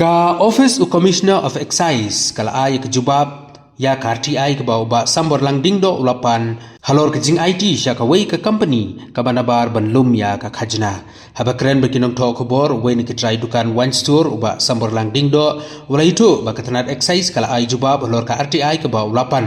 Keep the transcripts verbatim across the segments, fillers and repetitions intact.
Ka Office u Commissioner of Excise ka la ai ka jubab ïa ka R T I kaba u Bah Samborlang Diengdoh u la pan halor ka jingaiti sha kawei ka company kaba nabar ban lum ïa ka khajna. Haba kren bad ki nongthoh khubor, uwei na ki trai dukan wine store u Bah Samborlang Diengdoh u la ïathuh ba ka tnat excise ka la ai jubab halor ka R T I kaba u la pan.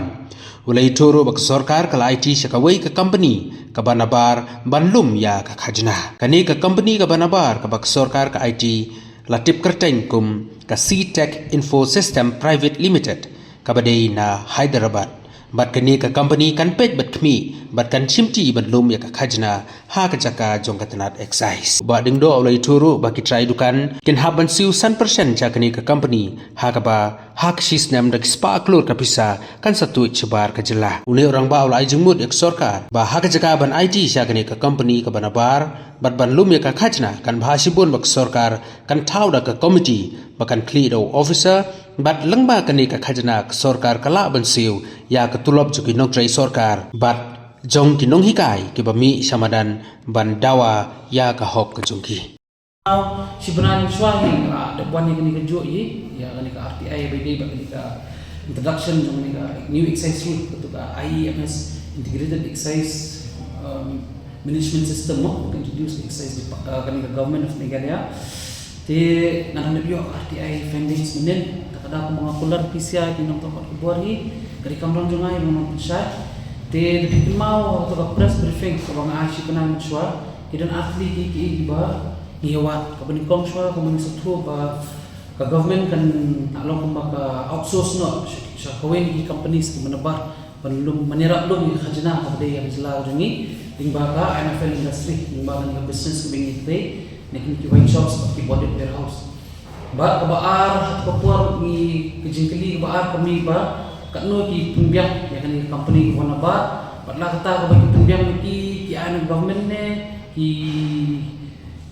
U la ïathuh ruh ba ka sorkar ka la aiti sha kawei ka company kaba nabar ban lum ïa ka khajna. Kane ka company kaba nabar kaba ka sorkar ka aiti la tip kyrteng kum ka C Tech Info System Private Limited, kaba dei na Hyderabad. Bad kane ka company kan peit bad khmih bad kan shimti ban lum ïa ka khajna ha ka jaka jong ka tnat excise. U Bah Diengdoh u la ïathuh ruh ba ki trai dukan kin hap ban siew san percent sha kane ka company, ha kaba ha ka shi snem da ki spah klur ka pisa kan sa tuid shabar ka jylla. Une u rangbah u la ai jingmut ïa ka sorkar ba ha ka jaka ban aiti sha kane ka company kaba nabar bad ban lum ïa ka khajna, kan bha shibun ba ka sorkar kan thaw da ka committee ba kan khlieh da u officer, bad lyngba kane ka khajna ka sorkar ka lah ban siew ïa ka tulop jong ki nongtrei sorkar bad jong ki nonghikai kiba mih sha madan ban dawa ïa ka hok ka jong ki. Shi bnai mynshuwa hi nga la dep wan ïa kane ka juh hi, ïa kane ka R T I ba dei bad kane ka introduction jong kane ka new excise rule, katu ka I E M S, Integrated Excise, um, Management System, mo, ka introduce excise depa-, uh, kane ka Government of Meghalaya. Te ngan hap ïoh ka R T I findings mynnin, ta ka daw kumba nga kular phi sha ki nongthoh khubor hi, ka dei kamram jong nga hi ba nga nang pynshai. Te da phi kynmaw ha katu ka press briefing kaba nga ai shi bnai mynshuwa, ki don ar tylli ki, ki, kiba ngi ïa wad. Kaba nyngkong shuwa, kumba ngi sngewthuh ba ka government kan long kumba ka outsource noh sha, sha kawei na ki companies kiba nabar ban lum, ban ïarap lum ïa ka khajna kaba dei ïa ka jylla ka jong ngi, lyngba ka I M F L industry, lyngba kane ka business kaba ngi trei, ne kine ki wine shops bad ki bonded warehouse. Bad kaba ar, ha katu ka por ngi, ka jingkylli kaba ar ka mih ba katno ki pynbiang ïa kane ka company kaba nabar, bad la kata kaba ki pynbiang ki, ki ai na government ne ki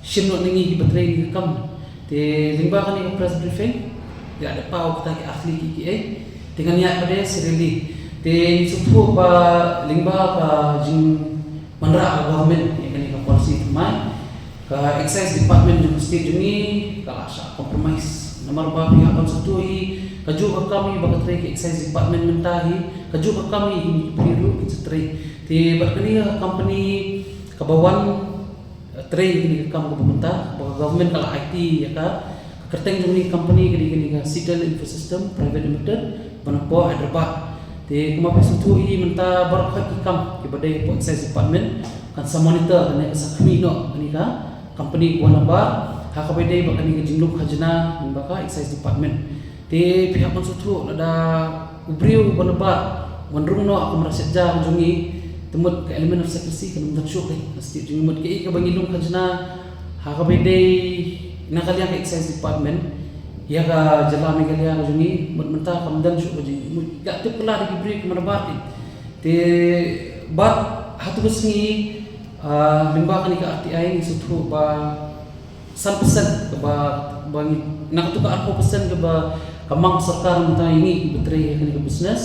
shim noh na ngi kiba trei kane ka kam. Te lyngba kane ka press briefing, ïa, da paw kata ki ar tylli ki, ki, eh. Te ngan ïaid pat serially. Te ngi sngewthuh ba lyngba ka jingwanrah ka government ïa kane ka policy thymmai, ka excise department jong ka state jong ngi ka la shah compromise. Namar ba phi hap ban sngewthuh hi, kajuh ka kam hi ba ka trei ka excise department mynta hi, kajuh ka kam hi kine ki briew ruh kin sa trei. Te bad kane ka company kaba wan trei ïa kane ka kam kaba mynta, ba ka government ka la aiti ïa ka, ka kyrteng jong kane ka company ka dei kane ka Seatel Infosystem Private Limited, ba na pdeng Hyderabad. Te kumba phi sngewthuh hi mynta baroh khoit ki kam kiba dei hapoh Excise Department kan sa monitor ne kan sa khmih noh kane ka company kaba nabar, ha kaba dei bad kane ka jinglum khajna lyngba ka Excise Department. Te phi hap ban sngewthuh, lada u briew uba nabar u wan rung noh ha ka kamra siat ja ka jong ngi, te mut ka element of secrecy kan ym don shuh ka ha ka state jong ngi. Mut kaei kaba ngi lum khajna ha kaba dei na ka liang ka Excise Department ïa ka jylla Meghalaya ka jong ngi, mut mynta kam don shuh ka jingmut, ka tip kylla da ki briew kiba nabar ki. Te bad ha tu ka sngi, ah, lyngba kane ka R T I ngi sngewthuh ba san percent kaba, ba ngi, na katu ka arphew percent kaba ka mang sorkar mynta ïa ngi kiba trei ïa kane ka business,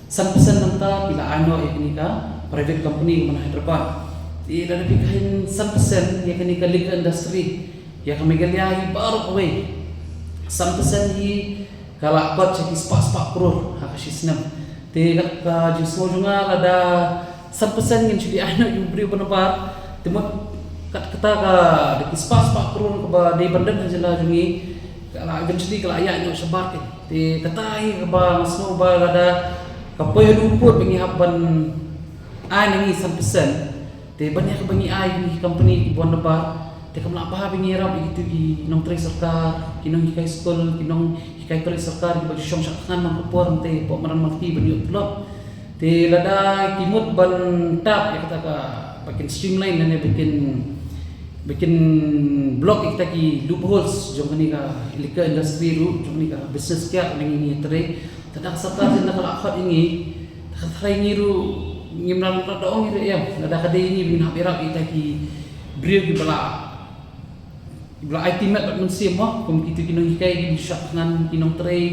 san percent nangta ki la ai noh ïa kane ka private company kaba na Hyderabad. Te lada phi khein san percent ïa kane ka liquor industry ïa ka Meghalaya hi baroh kawei, san percent hi ka la kot sha ki spah spah klur ha ka shi snem. Te kat ka jingsngew jong nga, lada san percent ngin shu dei ai noh ïa u briew ba nabar, te mut kat kata ka dei ki spah spah klur kaba dei ban don ha jylla jong ngi, ka la eventually ka la ïaid noh shabar. Te kata hi kaba nga sngew ba lada ka poi haduh pud ba ngi hap ban ai na ngi san percent, te ban ïa kaba ngi ai ki company kiba wan nabar, te kam lah ba ngi ïarap ïa kitu ki nongtrei sorkar, ki nonghikai skul, ki nonghikai college sorkar kiba ju shong shah thngan man ka por, te hapoh madan malti ban ïoh tulop. Te lada ki mut ban tap ïa kata ka, ba kin streamline lane ba kin, ba kin block ïa kita ki loopholes jong kane ka liquor industry ruh, jong kane ka business kiad ba ngi ïa trei. Te lada ka sorkar jong ngi ka la khot ïa ngi, te ka tharai ngi ruh ngim lah, lah da ong ngi ruh em, lada ka dei ïa ngi ba ngin hap ïarap ïa kita ki briew kiba la, kiba la aiti met bad mynsiem mo, kum kitu ki nonghikai, ki nongshah thngan, ki nongtrei,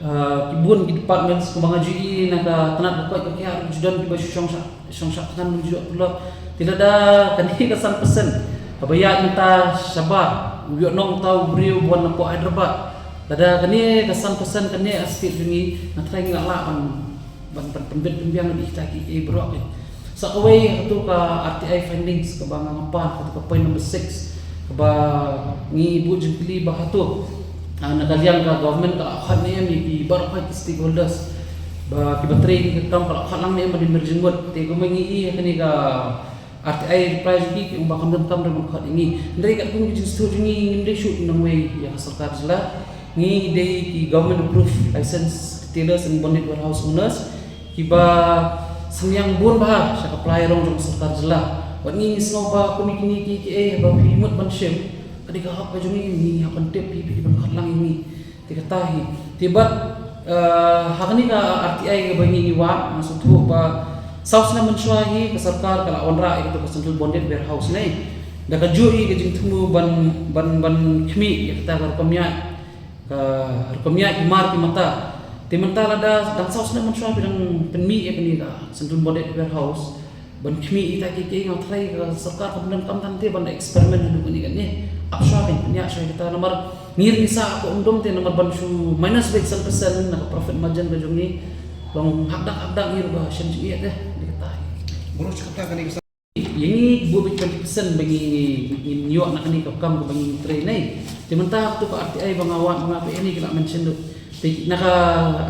ah, ki bun ki departments, kumba nga ju ïohi na ka tnat ba koit ba khiah ju don kiba shu shong shah, shong shah thngan, ju ïoh tulop. Te lada kane ka san percent kaba ïaid mynta shabar, u ïoh nong uta u briew ba wan na pdeng Hyderabad, Lada kane ka san percent kane ka state jong ngi, nga tharai ngi lah ban, ban, ban pynbit pynbiang ïa kita ki, eh, baroh ki. Sa kawei ha kato ka R T I findings kaba nga, nga pan, kato ka point number six, kaba ngi buh jingkylli ba hato, ah, na ka liang ka government ka la khot ne em ïa ki baroh ki stakeholders ba kiba trei ïa ka kam, ka la khot lang ne em ban ïa merjing mut. Te kumba ngi ïohi ha kane ka R T I reply jong ki, ki ong ba kam donkam ruh ban khot ïa ngi. Hynrei katkum ki jingsngewthuh jong ngi, ngim dei shuh nongwei ïa ka sorkar jylla. Ngi dei ki government approved licensed retailers and bonded warehouse owners kiba synñiang bun bha sha ka pla ïarong jong ka sorkar jylla. Wat ngi, ngi sngew ba kum ïa kine ki, ki, eh, ba phi mut ban shim, ka dei ka hok ka jong ngi, ngi hap ban tip phi, phi ban khot lang ïa ngi. Te kata hi. Te bad, eh, ha kane ka R T I kaba ngi, ngi wad, nga sngewthuh ba saw snem mynshuwa hi ka sorkar ka la wanrah ïa kato ka central bonded warehouse ne, da kajuh hi ka jingthmu ban, ban, ban khmih ïa kata ka rukom ïaid, ka rukom ïaid ki mar ki mata. Te mynta lada dang saw snem mynshuwa phi dang pynmih ïa kane ka central bonded warehouse ban khmih ïa kita kiei kiei, nga tharai ka sorkar kam donkam tang te ban da experiment haduh kane kane. Ap shuwa, kan pynïaid shuwa ïa kita, namar ngi ruh ngi sah ka umdum te, namar ban shu minus beit san percent na ka profit margin ka jong ngi, long hakdak hakdak ngi ruh ba shem jingeh te, dei kata. Bro, kata kane ka ïa ngi buh beit twenty percent ba ngi, ngi, ngi ïoh na kane ka kam kaba ngi trei ne. Te mynta ha kato ka R T I ba nga wad, ba nga peit ne, ki la mention ruh. Te na ka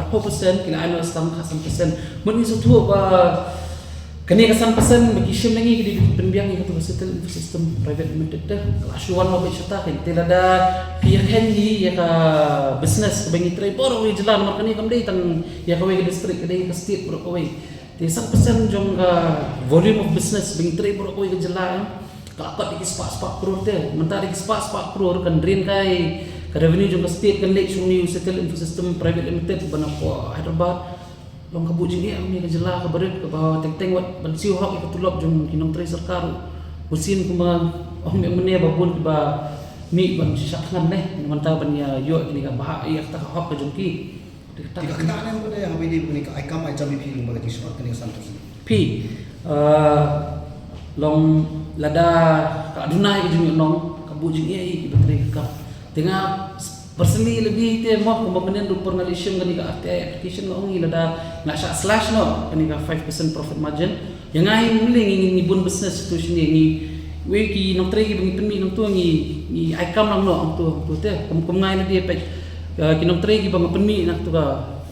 arphew percent ki la ai noh tang ka san percent. Mut ngi sngewthuh ba kane ka san percent ba ki shim na ngi, ki dei ban pynbiang ïa kato ka Settle Infosystem Private Limited te. Ka la shu wan noh beit shata, kan. Te lada phi ïakheiñ ïa ka business kaba ngi trei baroh kawei ka jylla, namar kane kam dei tang ïa kawei ka district, ka dei ka state baroh kawei. Te san percent jong ka volume of business ba ngi trei baroh kawei ka jylla, em, ka la kot da ki spah spah klur te. Mynta da ki spah spah klur kan rin kai ka revenue jong ka state, kan leit sha une u Settle Infosystem Private Limited ba na poh Hyderabad. Long ka buh jingeh ïa une ka jylla kaba rit, kaba teng teng wat ban siew hok ïa ka tulop jong ki nongtrei sorkar. Bunsien kumba ong mynne ba bun kiba mih ban shisha thngan ne, mynta ban ïa ïoh ïa kane ka bhah, ïa kata ka hok ka jong ki. Te ka kynnoh ne, mynta haba ïadei bad kane ka, ai kam ai jam ïa phi lyngba ka jingsngewbha kane ka san percent. Phi, eh, long lada ka duna ïa ka jingïohnong, ka buh jingeh ïa kiba trei ka kam. Te nga personally lagi te mo, kumba mynnin ruh por nga leit shim kane ka R T I application, nga ong ïa lada nga shah slash noh kane ka five percent profit margin. Ïa nga hi mynne ngi, ngi, ngi bun business tu shane, ngi, wei ki nongtrei kiba ngi pynmih nangtu ngi, ngi ai kam lang noh hangtu, hangtu te. Kum, kum nga ïa lade peit, eh, ki nongtrei kiba nga pynmih nangtu ka,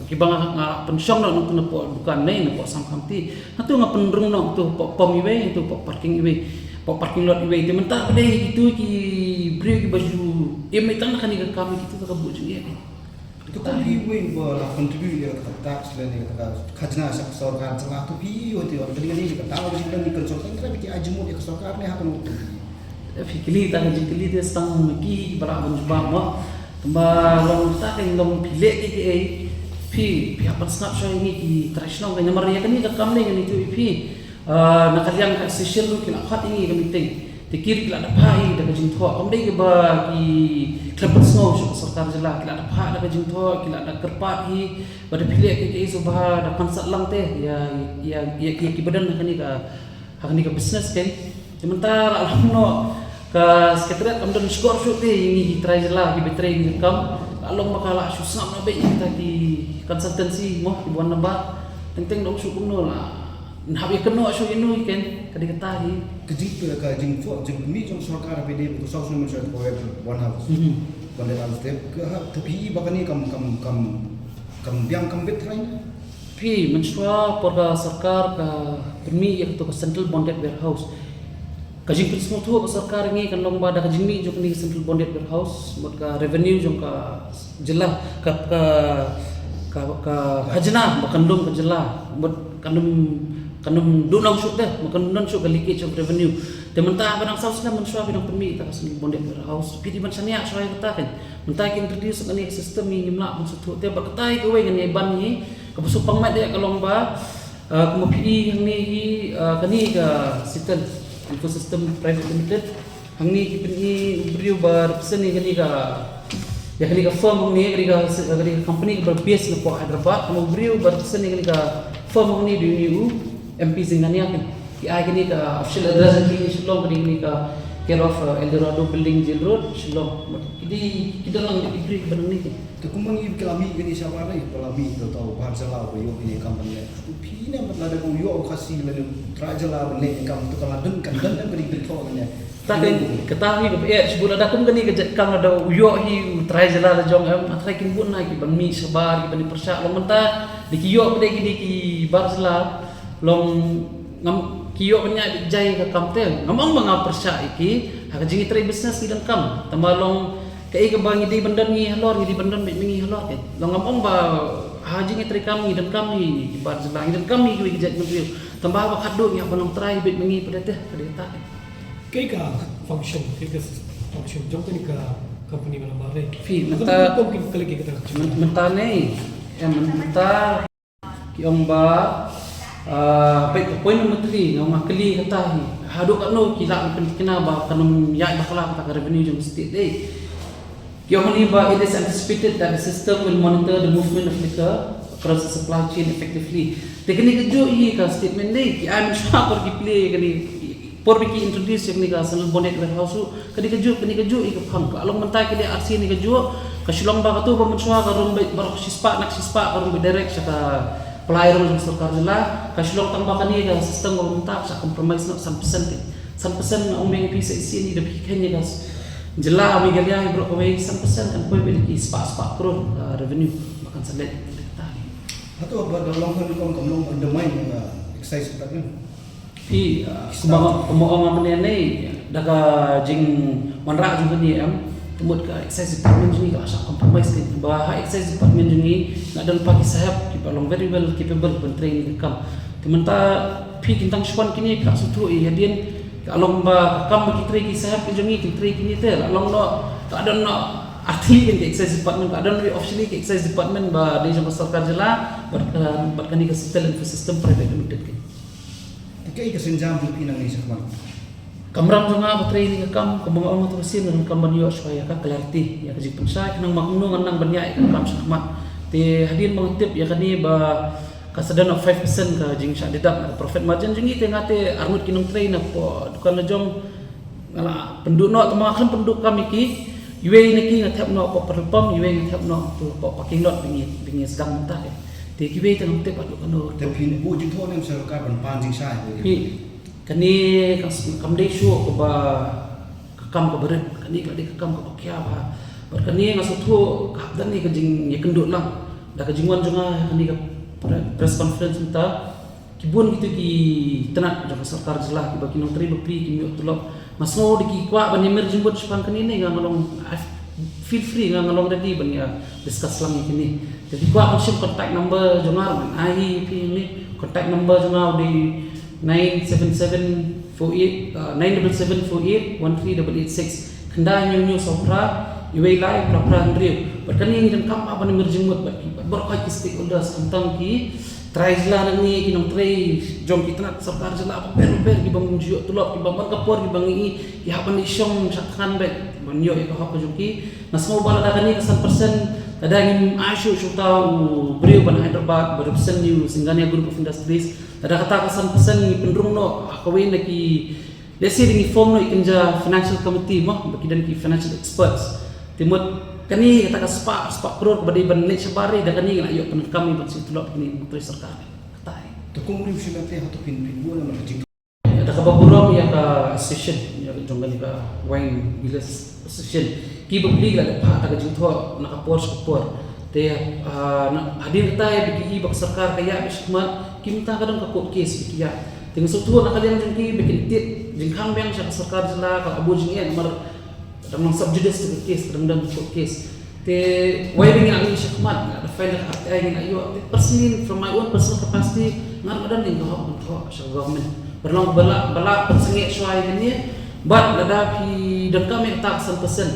kiba nga, nga pynshong noh nangtu na poh dukan ne, na poh Sam Khamti. Hangtu nga pynrung noh hangtu poh pom iwei, hangtu poh parking iwei, poh parking lot iwei. Te mynta ba dei kitu ki briew kiba shu im tang na kane ka kam, kitu ka buh jingeh. Te kum phi uwei uba la contribute ïa ka tax lane ïa ka khajna sha ka sorkar jylla, to phi ïoh te wan kane kane ka daw jingdon ïa ka sorkar, te phi ai jingmut ïa ka sorkar ne ha kano ka phi? Phi kylli ta ka jingkylli te, sa tang ma ki ba lah ban jubab mo. Kumba long ta ka long phi leh kiei kiei, phi, phi hap ban sngap shuwa ïa ngi ki trai shnong, ka namar ïa kane ka kam ne kane to ïa phi. Ah, na ka liang ka association ruh ki la khot ïa ngi ka meeting. Te ki ruh ki la da phah ïa ngi da ka jingthoh. Kam dei ba ki khlem pynsngew shuh ka sorkar jylla, ki la da phah da ka jingthoh, ki la da kyrpad hi ba da phi leh kiei kiei shuh ba da kynsan lang te ïa, ïa, ïa, ïa kiba don ha kane ka, ha kane ka business, kan. Te mynta la long noh ka secretariat kam don shkor shuh te ïa ngi ki trai jylla kiba trei ïa ka kam. La long ba ka la shu sngap noh beit ïa kita ki consultancy mo kiba wan nabar. Teng teng dang shu kumno la Hap ïa kynnoh shuh ïa no ïa ken, ka dei kata hi. Ka jing, ka jingthoh jingmih jong sorkar ba dei ba tu saw snem mynshuwa, ka wei one house. Mhm. One house te, ka ha, te phi ba kane kam, kam, kam, kam biang kam bit trai na. Phi, mynshuwa por ka sorkar ka pynmih ïa kato ka central bonded warehouse. Ka jingpynsngewthuh ka sorkar ngi kan long ba da ka jingmih jong kane ka central bonded warehouse, mut ka revenue jong ka jylla, ka, ka, ka, ka khajna ba kan lum ka jylla, mut kan ym, kan ym duh nong shuh te, mut kan ym don shuh ka leakage of revenue. Te mynta ba dang saw snem mynshuwa phi dang pynmih ïa ka central bonded warehouse, phi dei ban shaniah shuwa ïa kata kan. Mynta ki introduce kane ka system ngi ngim lah ban sngewthuh te, bad kata hi kawei ngan ïa ban hi, kaba shu pang met ïa ka long ba, ah, kumba phi i hangne hi, ah, kane ka Settle Infosystem Private Limited. Hangne ki pyni u briew ba represent ïa kane ka, ïa kane ka firm hangne, kane ka, kane ka company kaba base na poh Hyderabad, kumba u briew ba represent ïa kane ka firm hangne dei une u M P Zinghania kan. Ki ai kane ka official address hangne Shillong, kane, kane ka care of, uh, Eldorado Building, Jail Road, Shillong. Ki dei, ki don lang ki briew kiba nangne kan. Te kumba ngi ki la mih kane shabar ne, ba la mih to to bar jylla ba ïoh kane kam ban leh. Phi ne mat lada ka ïoh u Khasi lane u trai jylla ban leh kam to ka la don kan don em kane ban thoh kane. Ta ka kata hi ka ba eh shibun lada kum kane ka jait kam lada u ïoh hi u trai jylla la jong em, hynrei kin bun na ki ban mih shabar ki ban ïa pyrshah long mynta da ki ïoh kane kine ki bar jylla. Long ngam ki ïoh ban ïa jai ka kam te. Ngam ong ba nga pyrshah ïa ki ha ka jingïatrei business ngi donkam. Tangba long kaei kaba ngi dei ban don ngi halor, ngi dei ban don beit ma ngi halor ke. Long ngam ong ba ha jingïatrei kam ngi donkam ngi ki bar jylla, ngi donkam ngi kiwei ki jait bynriew. Tangba ba khadduh ngi hap ban long trai beit ma ngi pat te, pat te. Kaei ka function, kaei ka function jong kane ka company ba la bar re? Phi, mynta, mynta ne, em, mynta ki ong ba, ah, peit ka point number three, nga ong nga kylli kata hi. Haduh katno ki lah ban pynthikna ba kan ym ïaid bakla kata ka revenue jong state dei. Ki ong hangne ba it is anticipated that the system will monitor the movement of liquor across the supply chain effectively. Te kane kajuh hi ka statement dei, ki ai mynshuwa por ki plie kane, por ba ki introduce ïa kane ka Central Bonded Warehouse ruh. Kane kajuh, kane kajuh hi ka phang. Ka long mynta ki dei R C ne kajuh, ka Shillong ba katu ba mynshuwa ka rung beit baroh shispah na shispah ka rung beit direct sha ka pynlong jong sorkar jylla. Ka Shillong tang ba kane ka system ka mynta ka sa compromise noh san percent te. San percent ong biang phi sa isi ni da phi kane ka jylla Meghalaya hi baroh kawei san percent kan poi beit ki spah spah crore, ah, revenue ba kan sa leit. Hato ba da long kan kong kam long undermine ïa ka excise department? Phi, ah, kumba, kumba ong nga mynne ne, da ka jingwanrah jong kane em, te mut ka excise department jong ngi ka la shah compromise te, ba ha excise department jong ngi nga don pat ki sahep kiba long very well capable ban trei kane ka kam. Te mynta phi, kin tang shu wan kine, phi la sngewthuh ïa hadien, ka long ba ka kam ba ki trei ki sahep ki jong ngi kin trei kine te, la long noh, ka don noh artylli ka excise department, ka don noh officially ka excise department ba dei jong ka sorkar jylla, bad ka, bad kane ka Central Info System Private Limited ka. Te kaei ka sienjam jong phi nangne shakhmat? Kamram jong nga ba trei ïa kane ka kam, kumba nga ong ha kato ka sien, nga donkam ban ïoh shuwa ïa ka clarity ïa ka jingpynshai, khnang ba kumno ngan nang ban ïaid ïa ka kam shakhmat. Te hadien ba nga tip ïa kane ba ka sa don five percent ka jingshah deduct na ka profit margin jong ngi, te nga te arngut ki nongtrei na poh dukan la jong, nga la pynduh noh, tangba nga khlem pynduh kam ïa ki. Iwei na ki nga thep noh poh petrol pump, iwei nga thep noh to poh parking lot ba ngi, ba ngi sdang mynta. Te kiwei te ngam tip haduh katno. Te phin buh jingthoh ne em sha sorkar ban pan jingshai? Phi, kane kam, kam dei shuh kaba ka kam kaba rit, kane ka dei ka kam kaba khia bha. Bad kane nga sngewthuh ka hap don ne ka jingïakynduh lang. Da ka jingwan jong nga ha kane ka pre-, press conference mynta, ki bun kito ki tnat jong ka sorkar jylla kiba ki nongtrei bapli kim ïoh tulop. Nga sngew da ki kwah ban ïamir jingmut shaphang kane ne, nga, nga long, I feel free, nga, nga long ready ban ïa discuss lang ïa kine. Te phi kwah ban shim contact number jong nga, ngan ai hi ïa phi ne. Contact number jong nga u dei nine seven seven four eight, uh, nine seven seven four eight one three double eight six. Khyndai hynñiew hynñiew saw phra, iwei lai phra phra hynriew. Bad kane ngi donkam ban ïamir jingmut bad ki, bad baroh ki stakeholders, khamtam ki trai jylla nangne, ki nongtrei jong ki tnat sorkar jylla bapher bapher, kiba ngim ju ïoh tulop, kiba man ka por kiba ngi, ki hap ban ïashong sha thngan beit ban ïoh ïa ka hok ka jong ki. Nga sngew ba lada kane ka san percent, lada ngim ai shuh shuh uta u briew ban Hyderabad ba represent ïa u Singarnia Group of Industries, lada kata ka san percent ngi pynrung noh ha kawei na ki, let's say, ngi form noh ïa kynja financial committee mo, ba ki don ki financial experts. Te mut kane kata ka spah, spah crore kaba dei ban leit shabar, da kane ngi la ïoh pyndonkam ïa ban siew tulop kine ki nongtrei sorkar. Kata hi. Te kum u briew u shim ïa te, hato phin, phin buh ne em ka jingthoh? Da kaba burom ïa ka association, ïa ka jong kane ka Wine Dealers Association, ki bapli la dep phah da ka jingthoh na ka por sha ka por. Te, ah, na, hadien kata ïa ba ki i ba ka sorkar ka ïa ba shakhmat, ki mynta ka don ka court case ba ki ïa. Te nga sngewthuh na ka liang jong ki ba kin tied jingkhang biang sha ka sorkar jylla, ka la buh jingeh namar dang long sub judice ka case, ka dang don court case. Te wei ba ngi la mih shakhmat, ngi la file da ka R T I, ngi la ïoh. Te personally, from my own personal capacity, nga ruh nga don ïa ka hok ban thoh sha government. Ba long ba la, ba la pynsangeh shuwa ïa kane, bad lada phi donkam ïa kata ka san percent,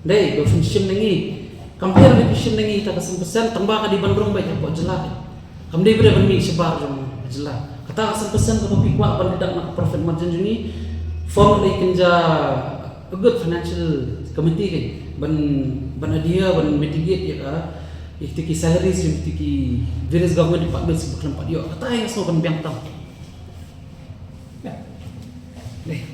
dei ba phin shim na ngi. Kam pher ba phin shim na ngi kata ka san percent, tangba ka dei ban rung beit hapoh jylla. Kam dei ba dei ban mih shabar jong ka jylla. Kata ka san percent kaba phi kwah ban deduct na ka profit margin jong ngi, form lei kynja a good financial committee kein ban, ban adhere, ban mitigate ïa ka, ïa kita ki salaries jong kita ki various government departments ba khlem pat ïoh. Kata hi nga sngew ban biang tam. Dei.